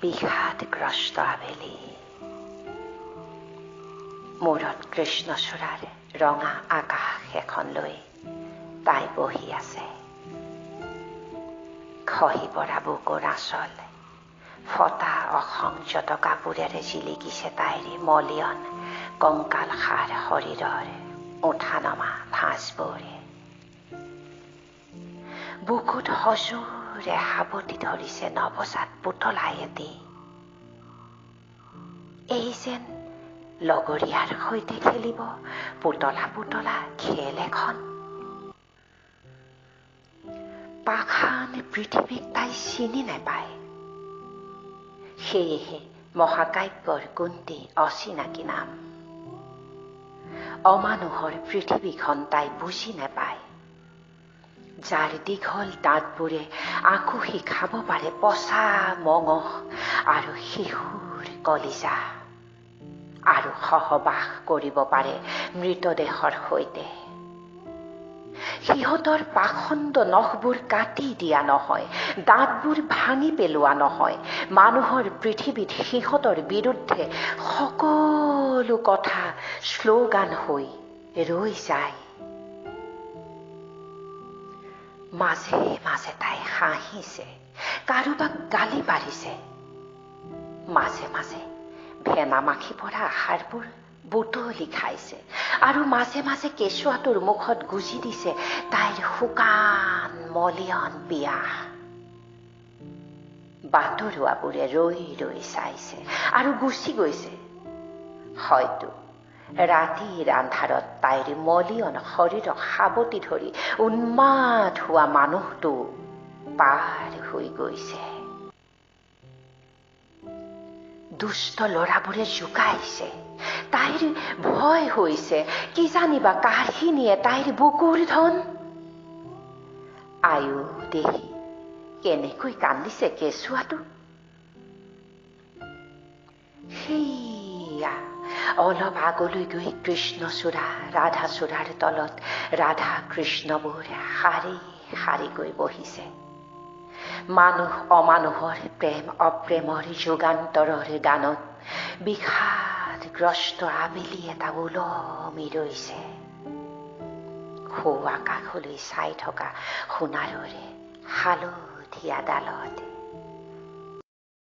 বিষাদগ্ৰস্ত আবেলি। মূৰত কৃষ্ণচূড়াৰ ৰঙা আকাশ এখন লৈ তাই বহি আছে। খহি পৰা বুকুৰ আঁচল, ফটা অসংযত কাপোৰেৰে জিলিকিছে তাইৰ মলিয়ন কংকালসাৰ শৰীৰৰ উঠা নমা ভাঁজবোৰ। বুকুত সজোৰে সাৱটি ধৰিছে নৱজাত পুতলা এটি। এই যেন লগৰীয়াৰ সৈতে খেলিব পুতলা পুতলা খেল এখন। পাষাণ পৃথিৱীক তাই চিনি নাপায়, সেয়েহে মহাকাব্যৰ কোনটি অচিনাকি নাম। অমানুহৰ পৃথিৱীখন তাই বুজি নাপায়, যাৰ দীঘল দাঁতবোৰে আঁকুহি খাব পাৰে পচা মঙহ আৰু শিশুৰ কলিজা, আৰু সহবাস কৰিব পাৰে মৃতদেহৰ সৈতে। সিহঁতৰ পাখণ্ড নখবোৰ কাটি দিয়া নহয়, দাঁতবোৰ ভাঙি পেলোৱা নহয়। মানুহৰ পৃথিৱীত সিহঁতৰ বিৰুদ্ধে সকলো কথা শ্লোগান হৈ ৰৈ যায়। মাজে মাজে তাই হাঁহিছে, কাৰোবাক গালি পাৰিছে। মাজে মাজে ভেনা মাখি পৰা আহাৰবোৰ বুটলি খাইছে, আৰু মাজে মাজে কেঁচুৱাটোৰ মুখত গুজি দিছে তাইৰ শুকান মলিয়ন পিয়াহ। বাটৰুৱাবোৰে ৰৈ ৰৈ চাইছে আৰু গুচি গৈছে। হয়তো ৰাতিৰ আন্ধাৰত তাইৰ মলিয়ন শৰীৰক সাৱটি ধৰি উন্মাদ হোৱা মানুহটো পাৰ হৈ গৈছে। দুষ্ট ল'ৰাবোৰে জোকাইছে, তাইৰ ভয় হৈছে, কি জানিবা কাঢ়ি নিয়ে তাইৰ বুকুৰ ধন। আয়ো দেহি, কেনেকৈ কান্দিছে কেঁচুৱাটো। সেয়া অলপ আগলৈ গৈ কৃষ্ণচূড়া ৰাধাচূড়াৰ তলত ৰাধা কৃষ্ণবোৰ শাৰী শাৰী গৈ বহিছে। মানুহ অমানুহৰ প্ৰেম অপ্ৰেমৰ যুগান্তৰৰ গানত বিষাদগ্ৰস্ত আবেলি এটা ওলমি ৰৈছে। সৌ আকাশলৈ চাই থকা সোণাৰুৰে হালধীয়া ডালত।